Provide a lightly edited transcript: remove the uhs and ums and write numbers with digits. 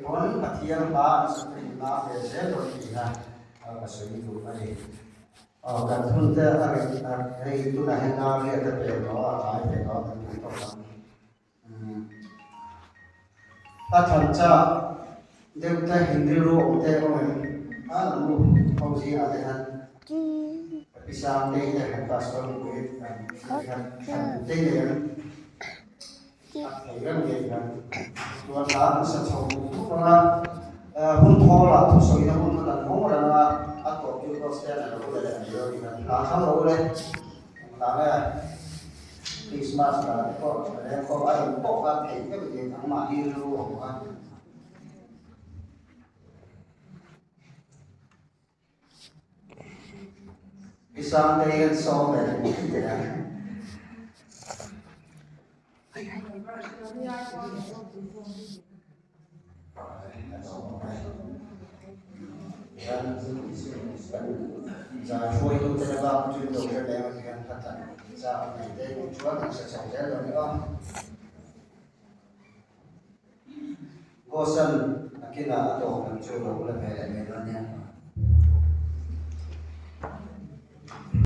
pawn Pathian hla an sak te in lam ve zel dawn tih kha ka sawi duh a ni. Aw kan hun te a rei a hei tunah hian dar riat a pel tawh a, a tlai ve tawh a kan duh tawk ang. A than chak deuh te in rilru awm te awm em? A lam nu ho zingah te khan Pi Sangtei te han pastor nupui khan than te nei em? A thei reng ngei khan chuan hla an sa chho duh duh ang a, hun thawl ah thusawina hun kha kan hawng reng a, a tawp chu Gospel a lo la leh mai dawn khan hla thlang rawh u le. Engvang nge Christmas dan te pawh reng khawm a eng pawh kha theih vek ding ang mahni rilru a awm a. I sang te hian sawm ve thei thei teh a. Zai hruaitute te bak chu lo hre leng a hian kha tlan chak nei te nih chuan an hre chho zel dawn a. Gosan a kinah a tawp lam chu lo la ve leh mai dawn nia.